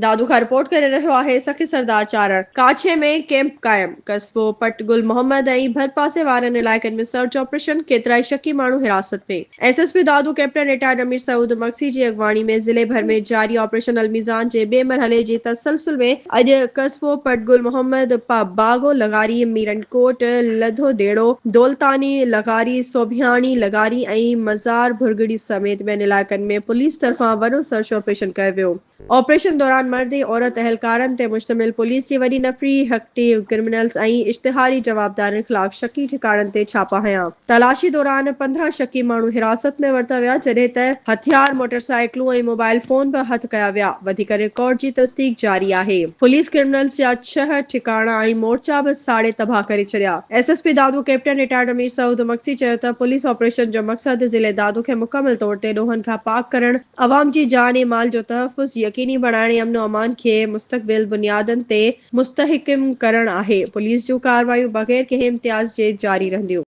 دادو کان رپورٽ ڪري رهيو آهي سخي سردار چارڻ. ڪاڇي ۾ ڪئمپ قائم، قصبو پٽ گل محمد ۽ ڀرپاسي وارن علائقن ۾ سرچ آپريشن، ڪيترائي شڪي ماڻهو حراست ۾. S S P Dadu captain retired Amir Saud Magsi جي اڳواڻي ۾ ضلعي ڀر ۾ جاري آپريشن الميزان جي ٻئي مرحلي جي تسلسل ۾ اڄ قصبو پٽ گل محمد، باغو لغاري، ميرن ڪوٽ، لڌو ديڙو، دولتاني لغاري، سوڀياڻي لغاري ۽ مزار ڀرڳڙي سميت ٻين علائقن ۾ پوليس طرفان وڏو سرچ آپريشن ڪيو ويو. آپريشن دوران مرد ۽ عورت اهلڪارن تي مشتمل پوليس جي وڏي نفري ايڪٽو ڪرمنلز ۽ اشتهاري جوابدارن خلاف شڪي ٺڪاڻن تي ڇاپا هنيا. تلاشي دوران 15 شڪي ماڻهو حراست ۾ ورتا ويا جڏهن ته هٿيار، موٽر سائيڪلون ۽ موبائل فون به هٿ ڪيا ويا. وڌيڪ رڪارڊ جي تصديق جاري آهي. پوليس ڪرمنلز جا ڇهه ٺڪاڻا ۽ مورچا به ساڙي تباهه ڪري ڇڏيا. S S P Dadu captain retired Amir Saud Magsi چيو ته پوليس آپريشن جو مقصد ضلعي دادو کي مڪمل طور تي ڏوهن کان پاڪ ڪرڻ، عوام جي جان ۽ مال جو تحفظ يقيني بڻائڻ ۽ امن و امان کي مستقبل بنيادن تي مستحڪم ڪرڻ آهي، پوليس جون ڪارروايون بغير ڪنهن امتياز جي جاري رهنديون.